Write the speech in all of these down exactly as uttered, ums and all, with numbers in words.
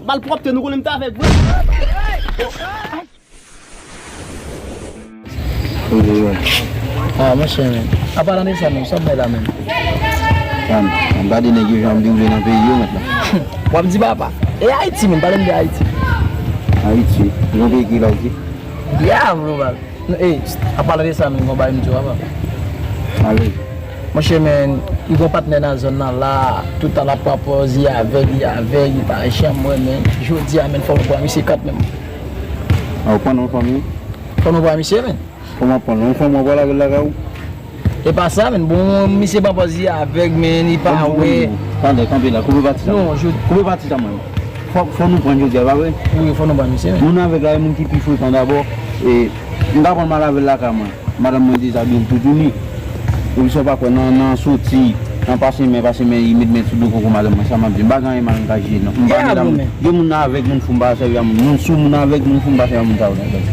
Malpwòpte, nou konnen m t avèg vre. Ah, monchè, men. Apa tande sa, menm. Sa w bay la, menm? Tann, ann gade nèg yo jan ap dewoule nan peyi yo, mèt la. W ap di papa. E Ayiti, menm. Pale m de Ayiti. Ayiti. Yon peyi ki la, Ayiti? Ya, bro, bal. Ey, apa tande sa, menm. Yon bagay m di w, papa. Ale. Monchè, men, li gon patnè nan zòn nan la, tout tan l ap pran pòz, li avèg, li avèg, li pa janm wè, men. Jodi a, men, fò nou pran misye kat, menm. A, ou pran non fanmi? Fò nou pran misye, men. Kòman pran non fanmi, w ap pran lavel lakay ou? E pa sa, men, bon, misye pran pòz, li avèg, men, li pa wè. Tande, kanpe la, koupe pati sa. Non, je... Koupe pati sa, mwen. Fò, fò nou pran jodi a, pa vre? Wi, fò nou pran misye, men. Moun avèg la, e moun ki pi frekan dabò, e m pa pran mal avè l lakay mwen. Madanm mwen dezabiye l toutouni. Epi sa w pa kwè nan, nan soti, nan pase men, pase men, li met men sou do koko madanm mwen, sa m ap di. M pa gen anyen mal m ka jije, non. M pa medam, gen moun nan avèg, moun fou, m pa sèvi a moun. Moun sou, moun avèg, moun fou, m pa sèvi a moun sa yo nan zòn.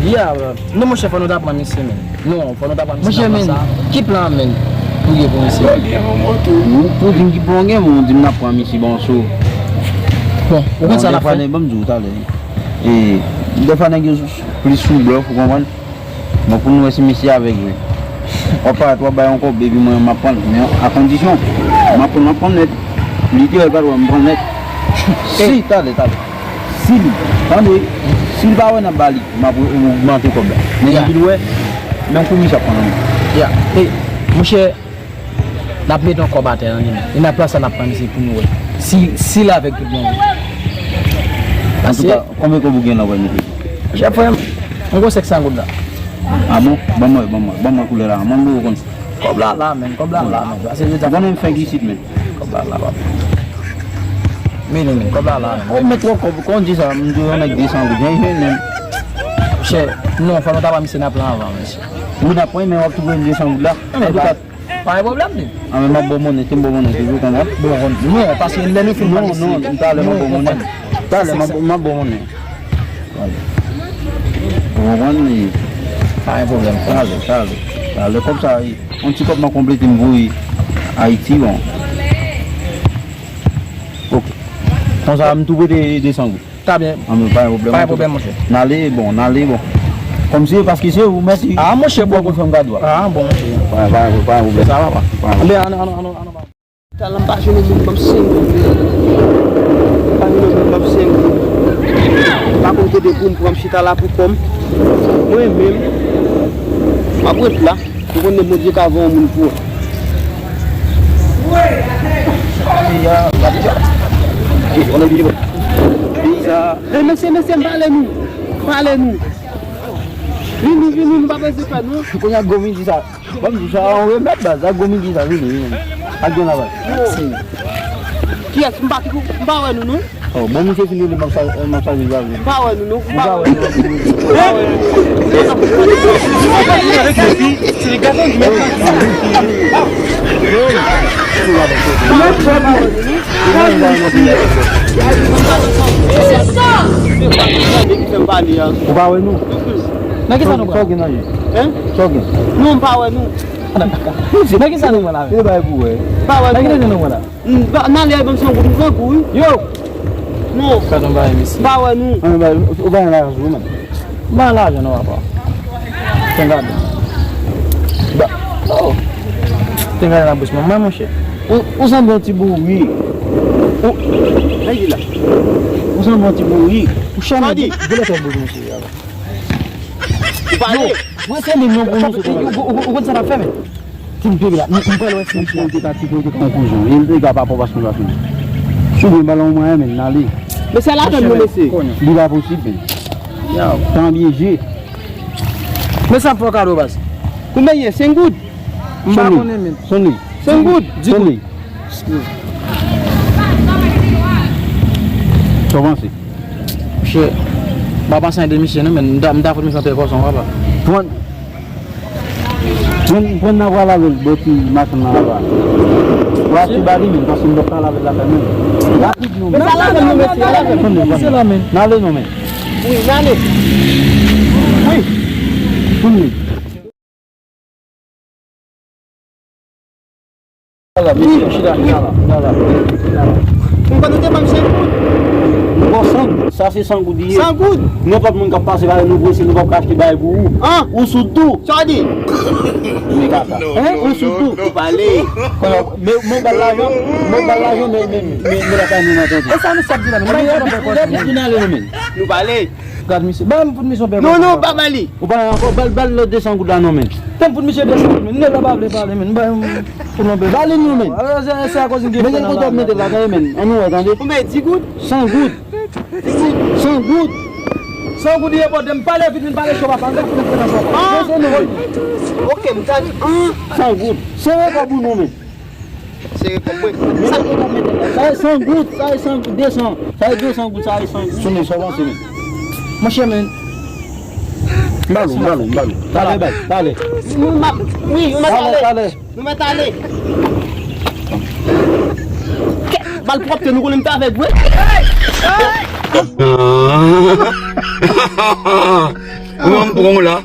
Ya, bro. Non, monchè, fò nou ta pran misye, men. Non, fò nou ta pran misye nan plan sa. Monchè, men, ki plan, men, pou gen pou misye? Ou, ou di m ki plan w gen, men ou di m n ap pran misye, bon, so. Bon, ou konn sa n ap fè? Bon, dèfwa, nèg, ban m di w talè. E, dèfwa, nèg yo plis sou blòf, ou konprann? Bon, pou nou wè si misye avèg vre. W ap parèt, w ap bay yon kòb, epi mwen, m ap pran l. Men a kondisyon, m ap pran, m ap pran l nèt. Li te wè l pa t wè m pran l nèt. Si, talè, talè. Si li, tande, si l pa wè n ap ba li, m ap ogmante kòb la. Men depi l wè, menm kou misye ap pran nan men. Ya. Ey, monchè, n ap mete yon kòb atè nan li menm. E nan plas sa n ap pran misye pou nou wè. Si, si l avèg tout bon vre. Antouka, konbyen kòb ou gen la w pral mete? Chèf frè m, mwen gon senk san goud la. A bon? Ban mwen, ban mwen, ban mwen koulè la. Mwen m konn. Kòb la la, men. Kòb la la, men. Pase yo ta... Ou konnen m fenk isit, men. Kòb la la, papa. Vini, men. Kòb la la, men. Ou met twòp kòb, kon di sa, m di yon nèg de san goud. Yen, yen, men. Chè, non, fò nou ta ba misye nan plan anvan, mesye. Ou nan pwen, men w ap tou pran de san goud la. Antouka, pa gen pwoblèm, li. A, men m ap ba w monnen, se m ba w monnen toujou, konprann? Bon, non, paske lè nou fin pale, non, non, talè m ap ba w monnen. Talè m ap, m ap ba w monnen. Ou konprann li? Pa gen pwoblèm. Talè, talè. Talè, kòb sa, yon ti kòb m ap konplete m voye Ayiti, bon. Ok. Konsa, m tou prete de san goud. Ta byen. An, men pa gen pwoblèm. Pa gen pwoblèm, monchè. N ale, bon, n ale, bon. Kòm se, paske se ou, mèsi. A, monchè, bon. Ou fè m kado a. A, bon, monchè. Pa, pa, pa gen pwoblèm. Se sa, papa. Pa gen pwoblèm. Anben, ann, ann, ann, ann, ann. Talè m pa jwenn yon moun ban m senk goud. M pa jwenn yon moun ban m senk goud. M pa konn kote pou m pran, m chita la pou kò m. Mwen menm, m ap ret la. Ou konnen Bondye ka voye yon moun pou ou. Peyi sa. Ey, mesye, mesye, m pale nou. Pale nou. Vini, vini, nou pa bezwen pè, non. Kounye a, Gomi di sa. Ban m di sa, yon remèd, baz. A, Gomi di sa, vini, vini. Ak gen la, baz. Kiyès? M pa, m pa wè nou, non. Oh, bon, misye fin rele m ap sa-, m ap salye l, baz. M pa wè nou, non. M pa wè nou. Ou pa wè nou? Nan ki sa nou pral? Sa w gen nan je? Hein? Sa w gen? Non, m pa wè nou. Nan ki sa nou pral la? E bay pou wè. M pa wè nou. Nan ki sa nou pral la? M pa, m ale, ban m san goud, m pran kou, wi. Yo! Non. Sa nou bay, mesye? M pa wè nou. An, bay, ou bay lajan sou ou menm? M pa lajan, non, papa. Ten gade. Ba, oh. Ten gade nan bous mwen, monchè. Ou, ou sanble yon ti bouri. Ou, sa ki la? Ou sanble yon ti bouri. Ou chèmen. Sa di? Vole fè bous, mesye. Ou pale. Yo, mwen se li non pou nou. Ou, ou, ou, ou konn sa n ap fè, men? Ti m peye la, m, m pral wè si misye. Ou te ka ti, ou te ka yon kouzon. E l te ka pa pò paske l pa fini. Si w gen balon mwen, men n ale. Mesye, al atann nou, mesye. Li pa posib, men. Tan byen jwe. Men sa m fè w kado, baz. Konbyen ye? Senk goud? M pa konnen, men. Sonn li. Senk goud? Sonn li. Sa w panse? Monchè, m pa panse anyen de misye, non, men m ta, m ta fout misye antre kòson, papa. Pran, pran, pran nan pral avè l bò ti machann nan laba. Pral ti ba li, men, paske m p ap pale avè l lakay mwen. Rapid, non, men. N ale, non, men. Wi, n ale. Wi. Konn li. Ala, mesye, chita, chita la, chita la. Ou pa nou te ban m senk goud? Bon, Sa se san goud li ye. San goud? Nenpòt moun k ap pase pale nou prese, nou p ap ka achte bagay pou ou. An? Ou sou tou. Sa w di? Men kaka. Hein? Ou sou tou. Ou pale. Konnen, men, men bal lajan, men bal lajan, men, men, men, men lakay nou nan tande. E sa misye ap di la, men? Li vin ale, non, men. Nou pale. Gad misye. Ban m pou misyon pè. Non, non, pa ba li. Ou pa ankò, ba l, ba l lòt de san goud la, non, men. Tann pou misye desann, men. Nèg la pa vle pale, men. Ba m pou non, men. Ba li, non, men. Se, se akoz m gen. Men gen kote w ap mete la, tande, men. An nou wè, tande. Konbyen? Di goud? San goud. San goud. San goud ye, bòdè, m pale vit, vin pale cho, papa. M ka fè nan cho. Ah! Ok, m tande. San goud. Sere kòb ou non, men. Sere kòb mwen. Sa e san goud, sa e san goud, desan. Sa e desan goud, sa e san goud. Sonnen, sa w panse, men? Monchè, men. M ba l ou, m ba l ou, m ba l ou. Talè, bay, talè. Nou ma-, wi, nou mèt ale. Talè, talè. Nou mèt ale. Kèt, malpwòpte, nou konnen m t avèg vre. Ou wè m pran w la.